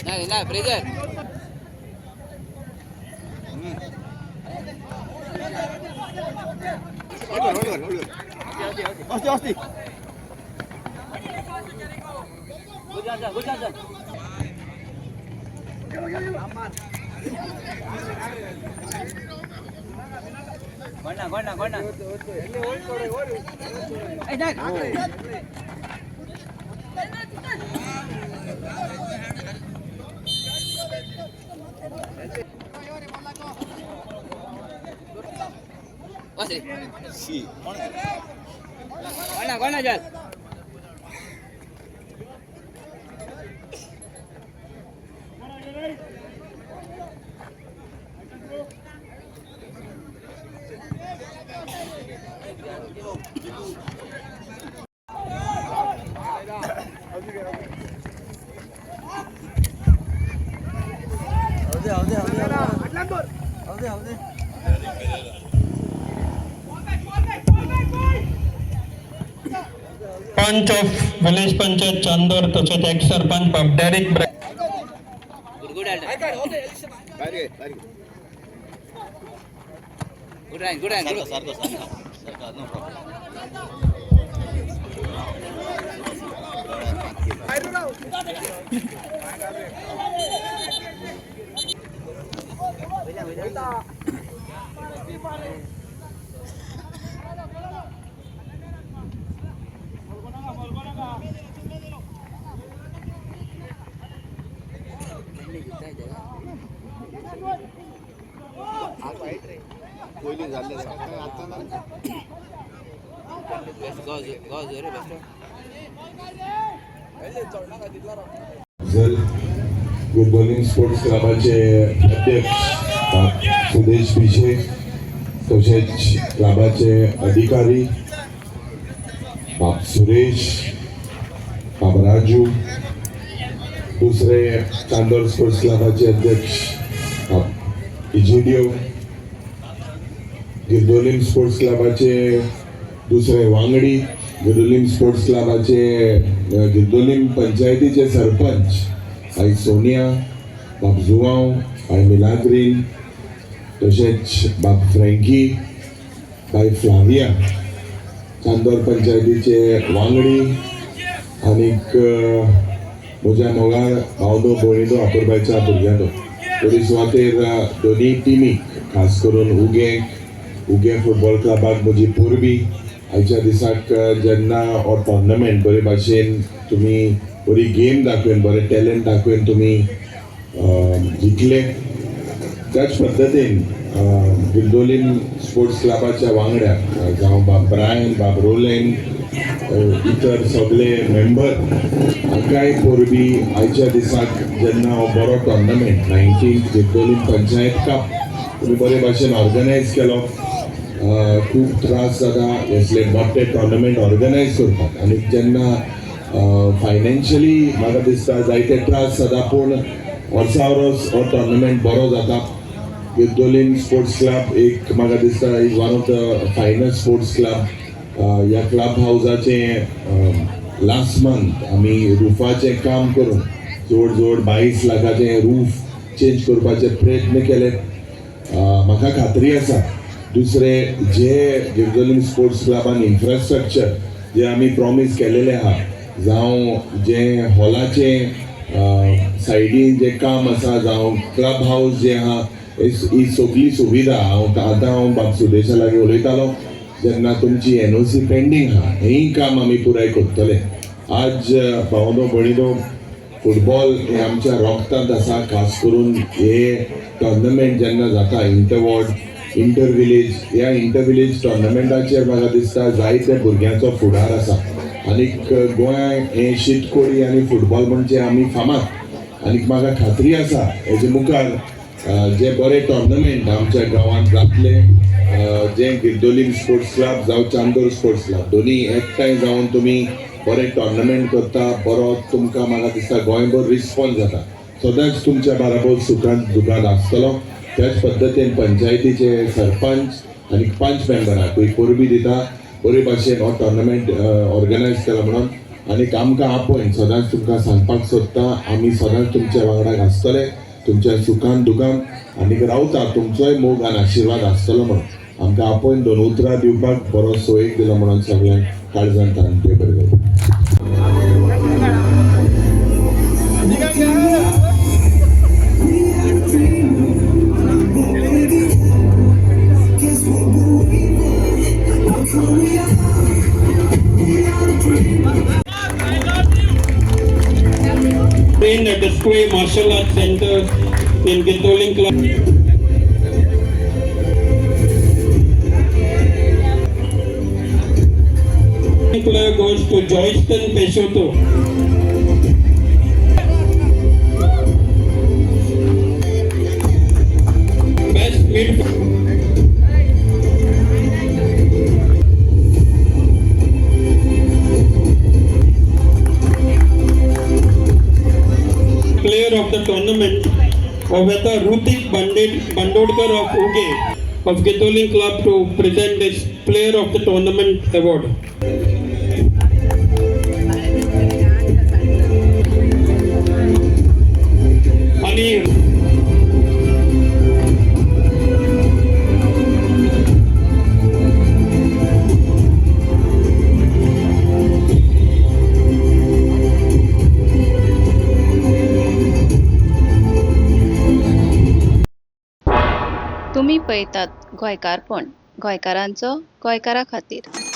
नाही नाही, प्रेझर. अस्ति अस्ति. Good chance. गोडना गोडना गोडना. ए नाही. बस रे. गोडना गोडना चल. पंच ऑफ विलेज पंचायत चांदोर तसेच एक्स सरपंच बाब Derek good good Alton. बाहेर घे, बाहेर घे. Good rain, good rain. सारखं सारखं सारखं सारखं, नो प्रॉब्लेम. कोयली झाले आता ना. बेस्ट गॉज गॉज रे बेस्ट. झल गुरगोलीम स्पोर्ट्स क्लबाचे अध्यक्ष बाब सुदेश भिशे, तशेंच क्लबाचे अधिकारी बाब सुरेश, बाब राजू, दुसरे चांदोर स्पोर्ट्स क्लबाचे अध्यक्ष बाब इजिडियो, गिरदोलीम स्पोर्ट्स क्लबाचे दुसरे वांगडी, गिरदोलीम स्पोर्ट्स क्लबाचे, गिरदोलीम पंचायतीचे सरपंच आई सोनिया, बाब जुवांव, आई मिलाग्रीन, तशेंच बाब फ्रँकी, बाई फ्लाविया, चांदोर पंचायतीचे वांगडी आनीक म्हज्या मोगाळ भावनो, भयणीनो, अपुरबायच्या भुरग्यांनो, तरी सुवातेर दोनूय टिमीक, खास करून उगें उगें फुटबॉल क्लबाक म्हजी परबी. आयच्या दिसाक जेन्ना हो टॉर्नामेंट बरे भाशेन तुमी बरी गेम दाखोवन, बरें टॅलंट दाखोवन तुमी जिखले, त्याच पद्दतीन गिरदोलीम स्पोर्ट्स क्लबाच्या वांगड्याक, जावं बाब ब्रायन, बाब रोलेन, इतर सगळे मेंबर हांकांय परबी. आयच्या दिसाक जेन्ना हो बरो tournament 19th Girdolim panchayat cup तुमी बरे भाशेन ऑर्गनायज केलो, खूब त्रास जाता असले मोठे टॉर्नामेंट ऑर्गनायज करपाक आनी जेन्ना फायनान्शियली म्हाका दिसता जायते त्रास जाता, पूण वर्सा वर्स हो टॉर्नामेंट बरो जाता. गिरदोलीम स्पोर्ट्स क्लब एक म्हाका दिसता is one of the finest sports club. ह्या क्लब हावजाचें लास्ट मंथ आमी रुफाचें काम करून जवळ जवळ 22 लाखाचें रूफ चेंज करपाचे प्रयत्न केले. म्हाका खात्री आसा, दुसरे जे गिरदोलीम स्पोर्ट्स क्लबान इन्फ्रास्ट्रक्चर जे आमी प्रॉमीस केलेले आहा, जावं जे हॉलाचें सायडीन जे काम आसा, जावं क्लब हावस जे आहा, ही सगळी सुविधा हांव आतां हांव बाब सुदेशा लागीं उलयतालो जेन्ना तुमची एनओसी पेंडींग आहा, हेंय काम आमी पुराय करतले. आज भावनो भयणीनो, फुटबॉल हे आमच्या रोगतांत आसा. खास करून हे टॉर्नामेंट जेन्ना जाता इंटर वॉर्ड, इंटर विलेज, ह्या इंटर विलेज टॉर्नामेंटाचेर म्हाका दिसता जायते भुरग्यांचो फुडार आसा. आनीक गोंय हें शीतकोडी आनी फुटबॉल म्हणजे आमी फामाद आनीक म्हाका खात्री आसा हेजे मुखार जे बरे टॉर्नामेंट आमच्या गांवांत जातले, जे गिरदोलीम स्पोर्ट्स क्लब जावं चांदोर स्पोर्ट्स क्लब दोनी एकठांय जावन तुमी बरे टॉर्नामेंट करता, बरो तुमकां म्हाका दिसता गोंयभर रिस्पॉन्स जाता. सदांच तुमच्या बाराबर सुखांत दुखांत आसतलो. त्याच पद्दतीन पंचायतीचे सरपंच आनी पंच मेंबरांकूय परबी दिता, बरे भाशेन हो टॉर्नामेंट ऑर्गनायज केला म्हणून. आनीक आमकां आपय सदांच तुमकां सांगपाक सोदता, आमी सदांच तुमच्या वांगडाक आसतले, तुमच्या सुखान दुखान आनीक रावता. तुमचोय मोग आनी आशिर्वाद आसतलो म्हणून आमकां आपोवन दोन उतरां दिवपाक बरो सोयीक दिलो म्हणून सगळ्यांक काळजान तांचे बरें करूं. Trained at the Square Martial Arts Center in Gittoling Club. Player goes to Joyston Peshoto. Best mid player of the tournament, Oveta Rutik Bandodkar of Uge of Gitoling Club to present this Player of the Tournament award. आणि तुमी पळयतात गोंयकारपण, गोंयकारांचो गोंयकारा खातीर.